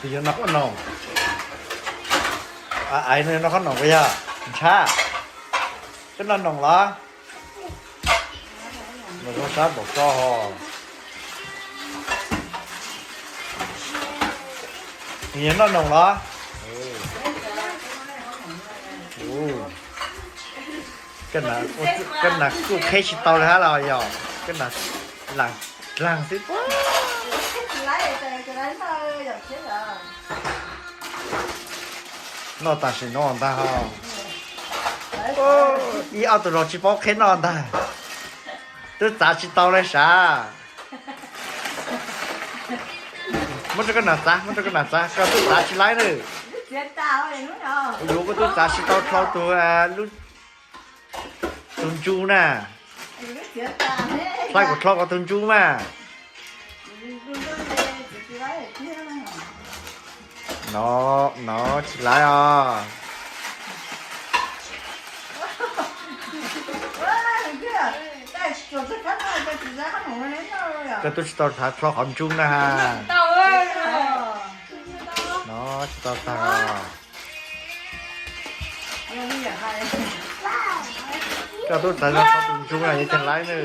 Tus yog noj qhob noom. Aiv, noj qhob noom puas yog? Ntshab, koj noj noom los? Los zoo sab npaum ko ho. Nws yog noj noom los? Koj nas kuj qheb tsis tau li hab los yog koj nas lam dlaag xwb. Noj tam sim no ntag ho. Ib ob tug laus tsis paub qheb noj ntag. Twb txav tsis tau li sav. Muab rau koj nas txav, muab rau koj nas txav, koj twb txav tsis laib na. Kuv yuav koj twb txav tsis tau dlhau tus, lub, tus ntsu na. Txav kuv dlhau qhov tus ntsu mas. No, no tsis laib os. Koj twb tsis tau txav dlhau qhov ntsu na ha. No tsis tau tag. Koj twb txav dlhau qhov tus ntsu na yuav tsis laib na.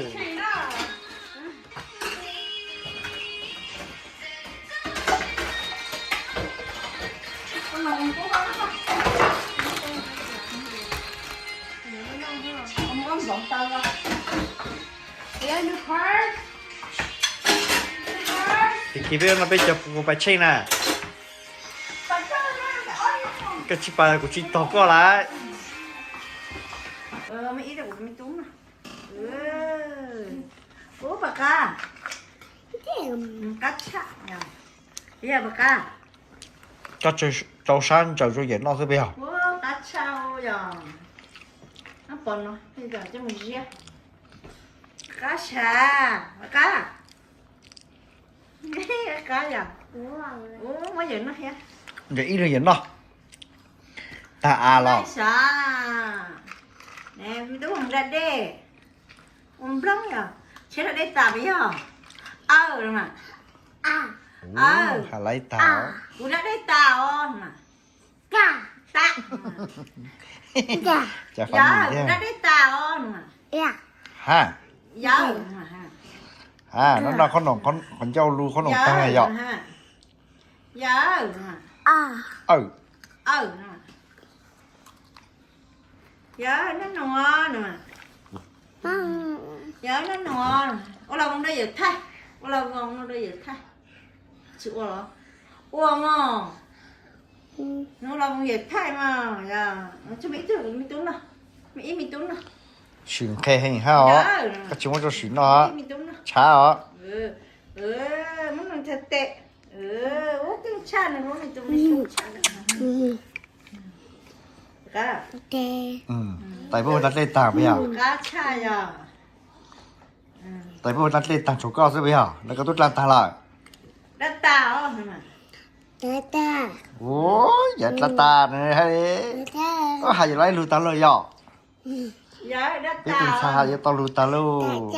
Tes kis peb no peb cov pus pais tsheej na. Koj tsis pais kuv tsis tog koj lawm. Ub, pom qab. Qab tshaj. Yog pom qab. Koj rau sab ntsaws rau yawm noj xwb puas yog? Qab tshaj yog. Pom no, coj mus ziab. Qab sab, qab. Qab yog. Ub, muab yawm noj thiab. Ntsaws ib lwg yawm noj. Tag av los. Sav. Tub mus da dej. Ua nploog yog, tshiab da dej tas puas yog? Aw, ha laib tag. Kuv da dej tas os. Cas fab nis kuv da dej tas os. Ha. Ha, no noj qhob noom, qhov ncauj lug qhob noom tag yom. Yawg. Aw. Yawg noj noog os. Yawg noj noog os. Ua los voos rau yawm thaij. Ua los voos rau yawm thaij. Tsis ua los? Ua mog. Ua los voos yawm thaij mog. Tsis muaj ib tug me tub noj. Muaj ib me tub noj. Sim nqhis heev hab os. Koj tsis muab rau sim noj. Tshav os. Muab noj tag tes. Ub, keej tshaj nws lub me tub me tub tshaj. Tais puab ua dab dlej taag puas yog? Qab tshaj yog. Tais puab ua dab dlej taag tsuav koj xwb puas yog? Lawv koj tub dlej taag lawm. Dab tas os. Ub, yog dab tas na. Hais yuav laib lug taag lawm yog? Peb tus ntxhais hais yuav tau lug taag lauj.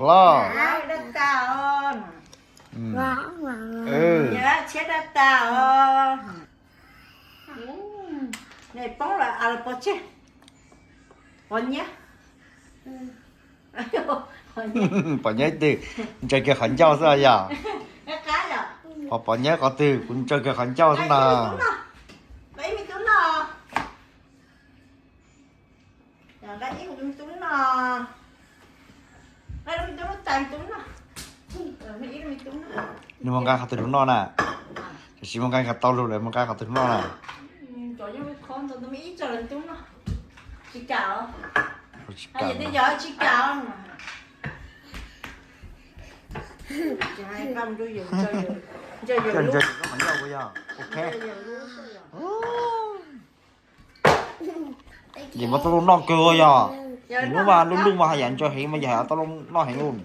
Los. Tshiab dab tas os. Pov nyiab. Pov nyiab twg? Ntsaws kiag qhov ncauj xwb yog? Pov, pov nyiab qhov twg? Kuv ntsaws kiag qhov ncauj xwb na. Nws mus nqa qhov twg lug noj na? Tam sim mus nqa qhov twg lug noj na? Tsis kam. Ntsaws yawm lub qhov ncauj puas yog? Ok. Yog mas tau lug noj kawg yog. Nim no mas lub lub mas haj yam ntsaws heev mas yog haj tau lug noj heev lawm.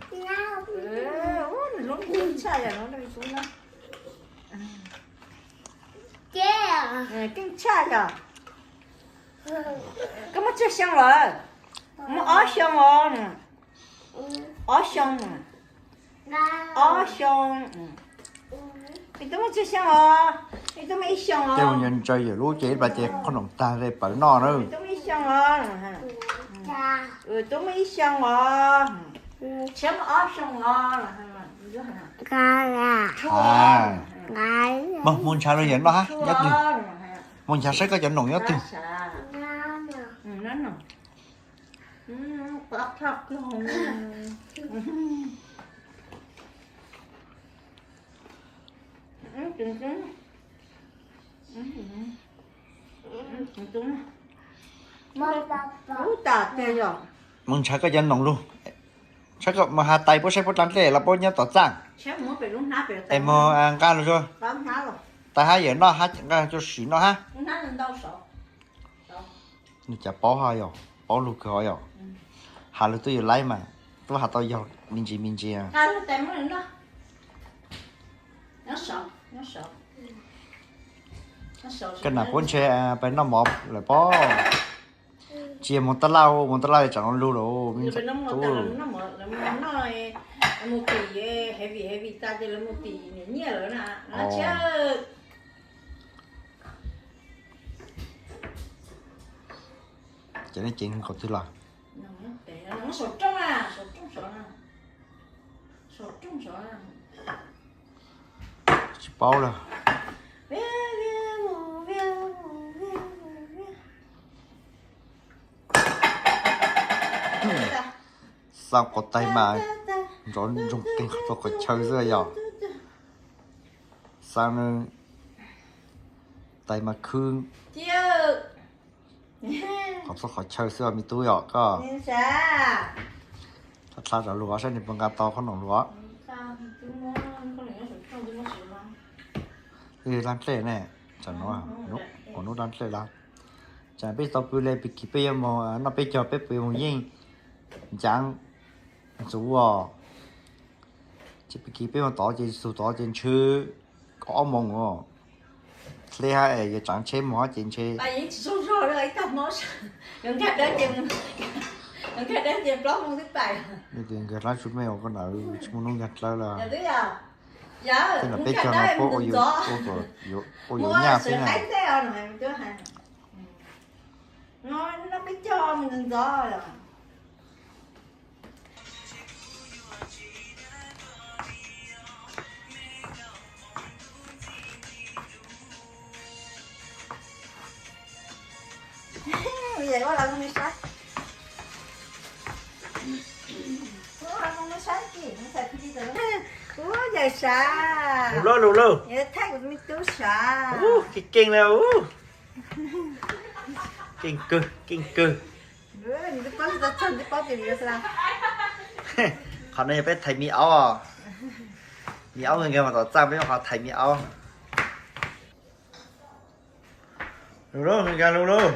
Keej tshaj yog. Koj muaj tsawg xyoo lawm? Muaj ob xyoo os. Ob xyoo. Ob xyoo. Tub muaj tsawg xyoo os? Tub muaj ib xyoo os. Ces mus ntshaw yawm lub ces ib plag ces qhob noom tag pawv noj na. Tub muaj ib xyoo os. Tub muaj ib xyoo os. Tshiab muaj ob xyoo os. Mus ntshaw rau yawm noj hab nyob twg. Mus ntshaw saib koj cov noom nyob twg. Mus ntshaw koj cov noom lug. Saib koj mus has tais puab saib puab dlaa dlej los puab nyob tom txaj. Es mus nqa lug zuag. Tais hab yawm noj hab nqa zuag sim noj hab. Nws cas paub hab yom, paub lug kawg hab yom. Has lug twb yuav laib mas, tub has tau yog me ntsis me ntsis. Koj nam puab ntshe pes noj mov lawm pob. Tsis moog tab laj, moog tab laj tsam no lug lawm. Ces nej ceev qhov twg los? Tsis paub lawm. Xaa quas tais mas nrov ntsoog qeeg qhov txhua qhov chaw xwb yog. Xaa tais mas khwb qhov txhua qhov chaw xwb os me tub yom koj. Tha tha zov lug saib nws puas nqa tau qhob noom lug. Dlaa dlej ne, tsam no, ua nub dlaa dlej lawm. Tsam peb tau pw le pig kis peb yuav moog noj peb caug peb puas yuav moog yeej ncaav ntxuv os. Ces pig kis peb moog tod ces txug tod ces ntshe kaum ob moos os. Dleb hab es yuav tsaav tsheb moog hab ces ntshe nkag dlawb tsis muaj nub nkag dlawb lawm. Tej nam peb caug no puab ua yuav nyaj xwb na. Ua yam sav, lug lug lug, thaij kuv me tub sav. Keej keej le, keej kawg keej kawg. Qhov no yog peb thaiv mi aub, mi aub nkag mas tom txaj peb qhov thaiv mi aub. Lug lug, nkag lug lug.